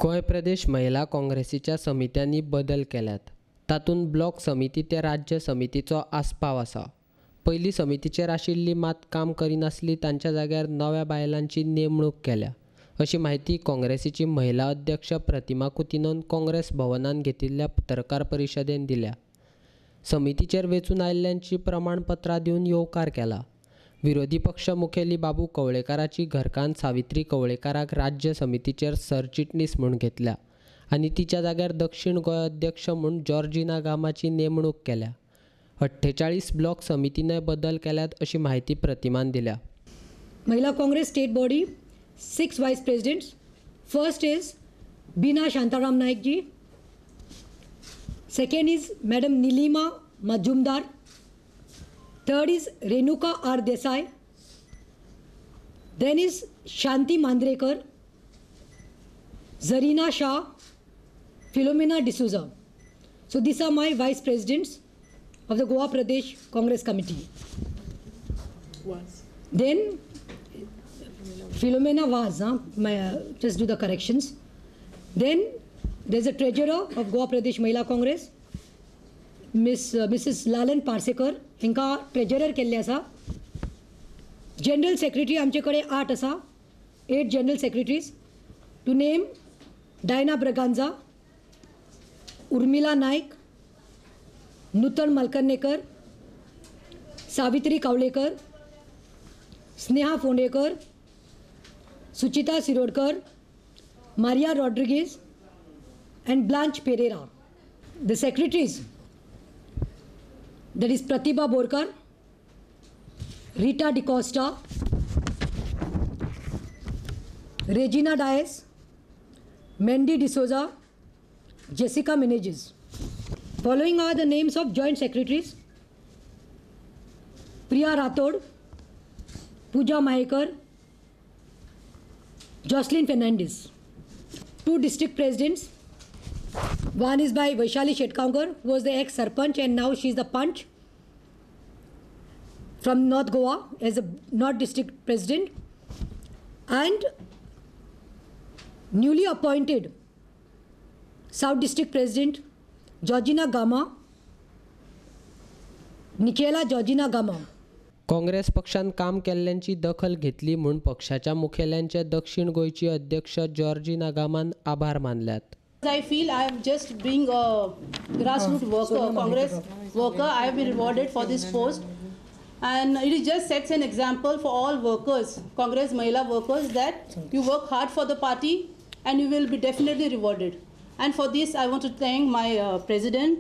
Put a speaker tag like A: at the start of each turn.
A: गोंय प्रदेश महिला काँग्रेसीच्या समित्यांनी बदल केल्यात. तातूंत ब्लॉक समिती ते राज्य समितीचो आस्पाव आसा. पयलीं समितीचेर आशिल्ली मात काम करिनासली तांच्या जाग्यार नव्या बायलांची नेमणूक केल्या अशी म्हायती काँग्रेसीची महिला अध्यक्ष प्रतिमा कुतिन्होन काँग्रेस भवनान घेतिल्ल्या पत्रकार परिशदेन दिल्या. समितीचेर वेंचून आयिल्ल्यांची प्रमाणपत्रां दिवन येवकार केला. विरोधी पक्ष मुखेली बाबू कवळेकाराची घरकान्न सावित्री कवळेकाराक राज्य समितीचेर सरचिटणीस म्हूण घेतल्या आनी तिच्या जाग्यार दक्षिण गोंय अध्यक्ष म्हूण जॉर्जिना गामाची नेमणूक केल्या. 48 ब्लॉक समितीनय बदल केल्यात अशी म्हायती प्रतिमान दिल्या.
B: Mahila Congress state body 6 vice presidents. First is Bina Shantaram Naik ji, second is madam Nilima Majumdar, third is Renuka R Desai, then is Shanti Mandrekar, Zarina Shah, Philomena D'Souza. So these are my vice presidents of the Goa Pradesh Congress Committee. Was. Then Philomena Vaz, huh? Just do the corrections. Then there's a treasurer of Goa Pradesh Mahila Congress, Mrs. Lalan Parsekar, हिंका treasurer केल्ले आसा. General secretary आमचे कडेन 8 आसा, 8 general secretaries. To name Diana Braganza, Urmila Naik, Nutan Malkarnekar, Savitri Kavlekar, Sneha Phondekar, Suchita Shirodkar, Maria Rodrigues and Blanche Pereira. The secretaries, that is Pratibha Borkar, Rita D'Costa, Regina Dias, Mandy D'Souza, Jessica Menezes. Following are the names of joint secretaries: Priya Rathod, Pooja Mahekar, Jocelyn Fernandez. 2 district presidents. One is by Vaishali Shetkaonkar, who was the ex-sarpanch and now she is the Panch from North Goa as a North District President, and newly appointed South District President Georgina Gama, Nikhila Georgina Gama.
A: Congress पक्षान काम केल्ल्यांची दखल घेतली म्हूण पक्षाच्या मुखेल्यांचे दक्षिण गोंयची अध्यक्ष Georgina गामान आभार मानल्यात.
C: I feel I am just being a grassroots worker, Congress worker. I have been rewarded for this post, and it just sets an example for all workers, Congress Mahila workers, that you work hard for the party and you will be definitely rewarded. And for this, I want to thank my president.